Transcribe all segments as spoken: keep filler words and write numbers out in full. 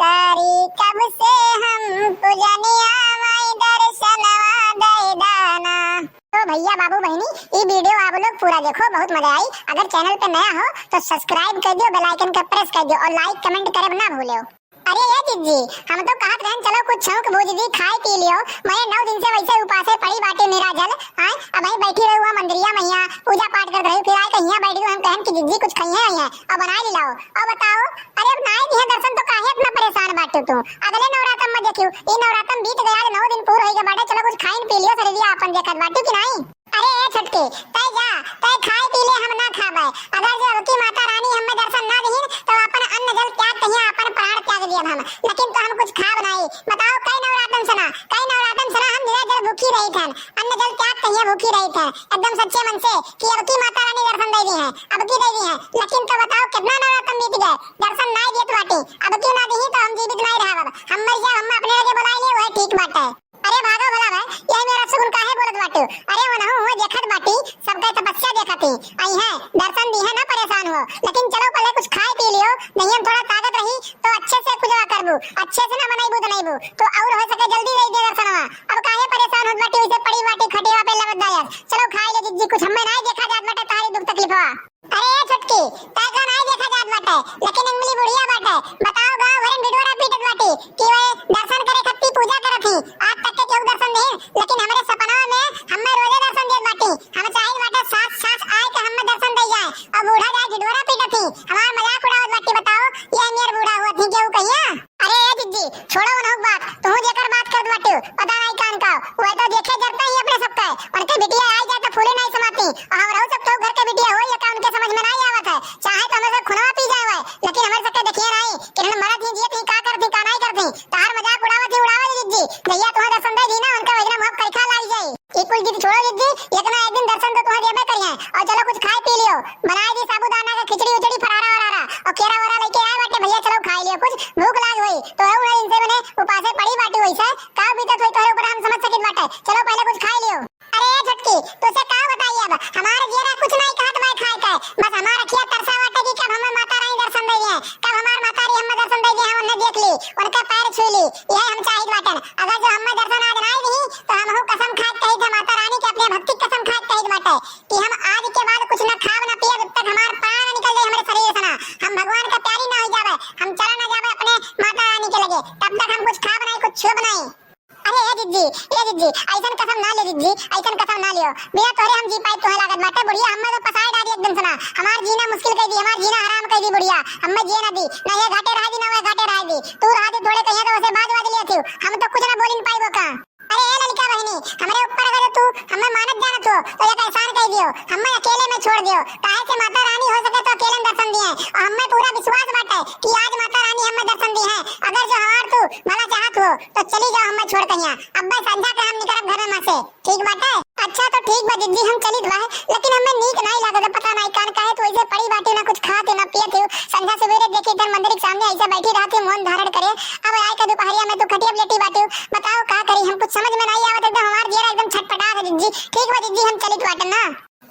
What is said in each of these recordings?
करी कब से हम पुजनिया, माई दर्शनवा दे दाना। तो भैया, बाबू, बहिनी, ई video आप लोग पूरा देखो, बहुत मजा आई। अगर channel पे नया हो तो subscribe कर दियो, bell icon का press कर दियो और like comment करे ना भूलियो। अरे ए जिज्जी, हम तो कहत रहन चलो कुछ छौंक बूझ दी, खाए पी लियो। मने नौ दिन से वैसे उपासे पड़ी बाटी निराजल। आय, अबहीं बैठी रही हुआ मंदिरिया मइहाँ, पूजा पाठ करत रही, फिर आय कहिया बैठ गई, हम कहन कि जिज्जी कुछ खइहे आई हैं और बनाए ले लाओ। और बताओ, अरे अब नाई दिहे दर्शन तो काहे इतना परेशान बाटू तू? अगले नवरातन में देखियो, ई नवरातन बीत गया, आज नौ दिन पूर होई गए बाटे, चलो कुछ खाइन पी लियो, शरीरिया आपन देखत बाटू कि नाई? अरे ए छोटकी, तै जा, तै खाए पी ले, हम ना खाबे। अगर जो अबकी माता रानी हमें दर्शन ना दिहिन, तो अपन अन्न जल त्याग कहिया अपन प्राण त्याग दियब हम, लेकिन तो हम कुछ खाब नाई। बताओ, कई नवरातन से ना, कई नवरातन से ना हम निराजल भूखी रही थन, अन्न जल त्याग कहिया भूखी रही थन, एकदम सच्चे मन से कि अबकी माता रानी दर्शन दे दी है, अबकी दे दी है। लेकिन तो बताओ, कितना नवरातन बीत गए, दर्शन नाई देत बाटी, अबकी ना दिही तो हम जीवित नाई रहब, हम मर जाब, हम अपने लगे बुलाई लिए, वह ठीक बाटे। अरे भागो भला भाई, यही मेरा सुगुन काहे बोलत बाटू? अरे वो नहु हुए देखत बाटी, सबके तपस्या देखत ही। आई है, दर्शन दी है ना, परेशान हो। लेकिन चलो पहले कुछ खाए पी लियो, नहीं हम थोड़ा ताकत रही तो अच्छे से पूजा करबू, अच्छे से ना मनैबू तो नैबू। तो और हो सके जल्दी दे दे दर्शनवा। अब काहे परेशान होत बाटी, वैसे पड़ी बाटी खटिया पे लबत दायस। चलो खाए ले जिज्जी, कुछ हमें नाई देखा जात बाटे तारी दुख तकलीफवा। अरे ए छोटकी, तय का नाई देखा जात बाटे, लेकिन इमली बुढ़िया बाटे। बताओ, गाँव भर में ढिढोरा पीटत बाटी कि वे दर्शन करे खातिर पूजा करत ही, आज तक के केहू दर्शन नहीं, लेकिन हमरे सपनवा में हमें रोजे दर्शन देत बाटी। हम चाहित बाटे सास सास आए के हमें दर्शन दे जाए, और बूढ़ा जाए ढिढोरा पीटत ही, हमार मजाक उड़ावत बाटी। बताओ, ये नियर बूढ़ा हुआ थी केहू कहिया? अरे ए जिज्जी, छोड़ो उन्हों बात, तू जेकर बात करत बाटू, पता नहीं कान का, वह तो देखे जरता ही अपने सबका है, उनके बिटिया आई जाए तो फूले नहीं समाती, और हम रहू सब तो घर के बिटिया होई, का उनके समझ में नहीं आवत है, चाहे तो हमें सब खुनवा पी जाए हुए, लेकिन हमारे सबके देखिए नहीं कि इन्होंने मरत ही जियत ही का करत ही का नहीं करत ही, तार मजाक उड़ावत ही उड़ावे जिज्जी, जहिया तुम्हें दर्शन दे दी ना, उनका वजना मुहब करिखा लाई जाई। ई कुल जिद छोड़ो जिज्जी, एक ना एक दिन दर्शन तो तुम्हें देबे करिए। और चलो कुछ खाए पी लियो, बनाए दी साबूदाना का खिचड़ी उचड़ी फरारा वरारा और केरा वेरा लेके आए बाटे भैया, चलो खाए लियो कुछ, भूख लाग होई तो रहू ना इनसे मने उपासे पड़ी बाटी वैसे का बीतत होई तोहरे ऊपर हम समझ सकित बाटे। चलो पहले कुछ खाए लियो। अरे ए छोटकी, तुझसे का बताई अब, हमारे जियरा कुछ नहीं कहत बा खाए के, बस हमार अखिया तरसा बाटे कि कब हमें माता रानी दर्शन दे दिए, कब हमार माता रानी हमें दर्शन दे दिए, हम उन्हें देख ली, उनका पैर छू ली, यह हम चाहित बाटन। अगर जो हमें दर्शन आज नहीं दी तो हम हूँ कसम खाए कही था माता रानी के, अपने भक्ति कसम खाए कही बाटे कि हम आज के बाद कुछ न खाब न पियब जब तक हमार प्राण न निकल जाए हमारे शरीर से ना, हम भगवान का प्यारी ना हो जावे, हम चला ना जावे अपने माता रानी के लगे, तब तक हम कुछ खाब नहीं, कुछ छूब नहीं। अरे ए जिज्जी, ए जिज्जी, ऐसन कसम ना ले जिज्जी, ऐसन कसम ना लियो। बिना तोहरे हम जी पाई तुहे लागत बाटे बुढ़िया, हमें तो पसाए डाली एकदम से ना। हमार जीना मुश्किल कर दी, हमार जीना हराम कर दी बुढ़िया, हमें जिए ना दी, ना ये घाटे रह दी, ना वह घाटे रह दी। तू रह दी थोड़े कहिए तो वैसे बाज बाज लिया थी, हम तो कुछ ना बोलिन पाई वो का। अरे ए लड़का बहनी, हमरे ऊपर अगर तू हमें मानत जानत हो तो एक एहसान कर दियो, हमें अकेले में छोड़ दियो। काहे से माता रानी हो सके तो अकेले में दर्शन दिए, और हमें पूरा विश्वास बाटे कि आज माता रानी हमें दर्शन दी है। अगर जो हमार तू भला चाहत हो तो चली जाओ, हमें छोड़ कहिया। अब्बे संझा के हम निकलब घर में से, ठीक बाटे? अच्छा तो ठीक बा जिज्जी, हम चलित बा, लेकिन हमें नीक नाई लागत, पता नाई कान काहे तू ऐसे पड़ी बाटे, ना कुछ खात है ना पियत है। संझा सवेरे देखी इधर मंदिर के सामने ऐसे बैठी रहती, मौन धारण करे। अब आए के दोपहरिया में तू खटिया पे लेटी बाटे, बताओ का करी, हम कुछ समझ में नाई आवत, एकदम हमार जियरा एकदम छटपटा है जिज्जी। ठीक बा जिज्जी, हम चलित बाटे ना।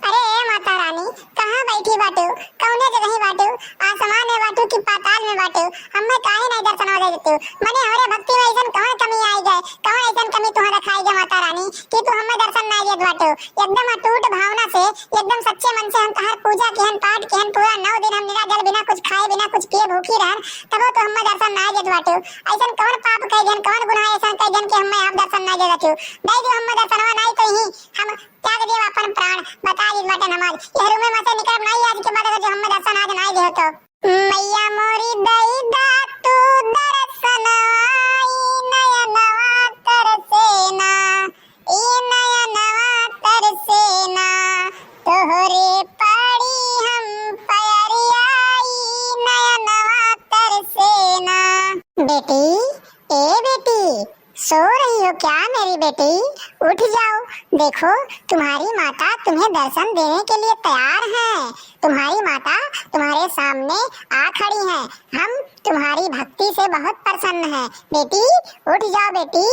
अरे ए माता रानी, कहाँ बैठी बाटू? कौने जगही बाटू? आसमान में बाटू कि पाताल में बाटू? हमें काहे नहीं दर्शनवा दे देतू? मने हमरे भक्ति में ऐसन कौन कमी आई गए? कौन ऐसन कमी तुहाँ दिखाई गए माता रानी कि तू हमें दर्शन नहीं देत बाटू? एकदम अटूट भावना से, एकदम सच्चे मन से हम तहार पूजा किहन, पाठ किहन, पूरा नौ दिन हम निराजल बिना कुछ खाए, बिना कुछ पिए भूखी रहन, तबो तू हमें दर्शन नहीं देत बाटू। ऐसन कौन पाप कह दिहन, कौन गुनाह ऐसन कह दिहन कि हमें आप दर्शन नहीं दे देतू? दे दो हमें दर्शनवा, नहीं तो ही हम त्याग देब अपन प्राण, बता दी बाटन हमार। यह रूमे में से निकलब नाई आज के बाद, अगर जो हमें दर्शन आज नाई देहो तो। मैया मोरी दई दा तू दर्शनवा, ई नयनवा तरसेना, ई नयनवा तरसेना, तोहरे पड़ी हम पयरिया, ई नयनवा तरसेना। बेटी, ए बेटी, सो रही हो क्या मेरी बेटी? उठ जाओ, देखो तुम्हारी माता तुम्हें दर्शन देने के लिए तैयार है। तुम्हारी माता तुम्हारे सामने आ खड़ी हैं। हम तुम्हारी भक्ति से बहुत प्रसन्न हैं। बेटी, उठ जाओ बेटी,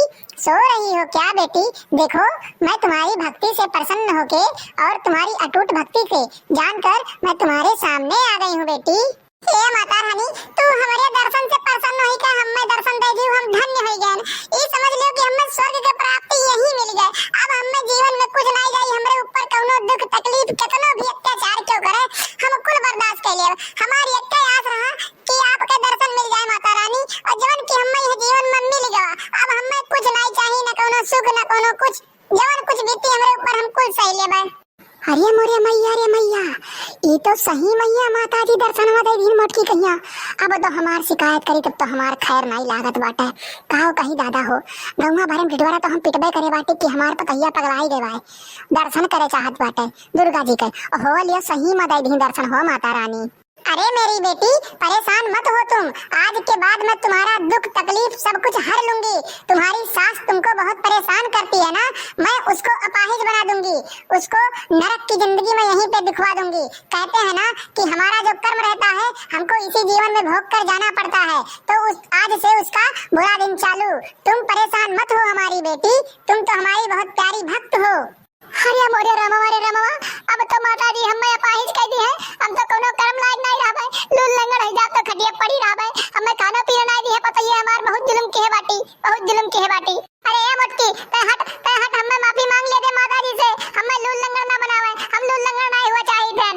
सो रही हो क्या बेटी? देखो, मैं तुम्हारी भक्ति से प्रसन्न होके और तुम्हारी अटूट भक्ति से जानकर मैं तुम्हारे सामने आ गई हूँ बेटी। ए माता रानी, तू हमरे दर्शन से प्रसन्न होई के हमें सही मइया माता जी दर्शनवा दे दीन मोटकी कहिया। अब तो हमार शिकायत करी तब तो हमार खैर नाई लागत बाटे। काव कही दादा हो, गौवा भरे में टिटवारा तो हम पिटबे करे बाटी कि हमार पतहिया पगलाई गए बाए, दर्शन करे चाहत बाटे दुर्गा जी के। हो लियो सही में दे दीन दर्शन हो माता रानी। अरे मेरी बेटी, परेशान मत हो तुम, आज के बाद मैं तुम्हारा दुख तकलीफ सब कुछ हर लूंगी। तुम्हारी सास तुमको बहुत परेशान करती है ना, मैं उसको अपाहिज बना दूंगी, उसको नरक की जिंदगी में यहीं पे दिखवा दूंगी। कहते हैं ना कि हमारा जो कर्म रहता है, हमको इसी जीवन में भोग कर जाना पड़ता है, तो उस, आज से उसका बुरा दिन चालू। तुम परेशान मत हो हमारी बेटी, तुम तो हमारी बहुत प्यारी भक्त हो। अरे मोरे रामवा रे रामवा, अब तो माता जी हमें अपाहिज कह दी है, हम तो कोनो कर्म लायक नहीं रहबे, लूल लंगड़ है जा तो खटिया पड़ी रहबे, हमें खाना पीना नहीं दी है, पता ये हमार बहुत जुल्म की है बाटी, बहुत जुल्म की है बाटी। अरे ए मोटकी, तै हट, तै हट, हमें माफी मांग ले दे माता जी से, हमें लूल लंगड़ ना बनावे, हम लूल लंगड़ ना हुआ चाहिए थे।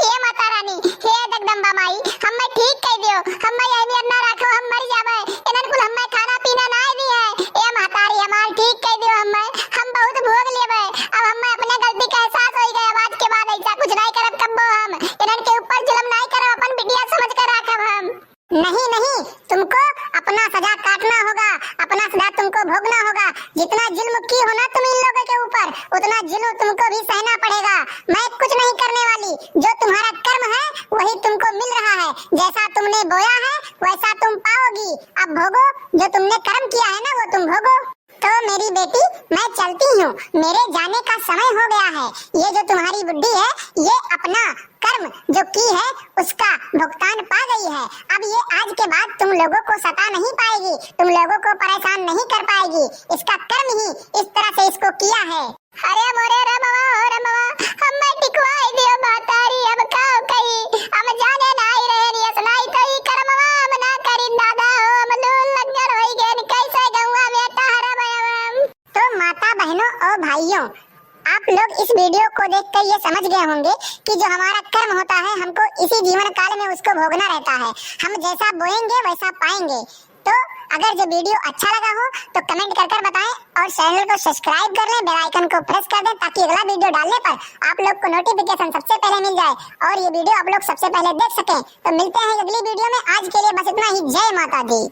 ए माता रानी, हे जगदम्बा माई, हम्मे ठीक कह दियो, हम्मे यही में ना रखो, हम मर जाबे। इन्हन कुल हम्मे खाना पीना नाय दी है। ए महतारी हमार, ठीक कह दियो हम्मे, हम बहुत भोग लेबे। अब हम्मे अपने गलती का एहसास होई गए, अब आज के बाद ऐसा कुछ नाय करब कब्बो हम। इन्हन के ऊपर जुल्म नाय करब, अपन बिटिया समझ कर रखब हम। नहीं, नहीं, तुमको अपना सजा काटना होगा, अपना सजा तुमको भोगना होगा। जितना जुल्म की हो ना तुम इन लोगों के ऊपर, उतना जुल्म तुमको भी सहना पड़ेगा। मैं कुछ नहीं करने वाली, जो तुम्हारा कर्म है वही तुमको मिल रहा है। जैसा तुमने बोया है वैसा तुम पाओगी। अब भोगो, जो तुमने कर्म किया है ना वो तुम भोगो। तो मेरी बेटी, मैं चलती हूँ, मेरे जाने का समय हो गया है। ये जो तुम्हारी बुड्ढी है, ये अपना कर्म जो की है उसका भुगतान पा गई है। अब ये आज के बाद तुम लोगों को सता नहीं पाएगी, तुम लोगों को परेशान नहीं कर पाएगी। इसका कर्म ही इस तरह से इसको किया है। अरे मोरे रमवा हो रमवा, हम्मे टिकवाई दियो महतारी, अब का कही, हम जाने नाई रहन, यस नाई तो ई कर्मवा हम ना करिन दादा हो, हम लूल लंगड़ होई गए, कैसे गौवा में टहरब अब हम। तो माता बहनों और भाइयों, आप लोग इस वीडियो को देखकर ये समझ गए होंगे कि जो हमारा कर्म होता है, हमको इसी जीवन काल में उसको भोगना रहता है। हम जैसा बोएंगे वैसा पाएंगे। तो अगर जो वीडियो अच्छा लगा हो तो कमेंट कर कर बताएं और चैनल को सब्सक्राइब कर लें, बेल आइकन को प्रेस कर दें ताकि अगला वीडियो डालने पर आप लोग को नोटिफिकेशन सबसे पहले मिल जाए और ये वीडियो आप लोग सबसे पहले देख सकें। तो मिलते हैं अगली वीडियो में, आज के लिए बस इतना ही। जय माता दी।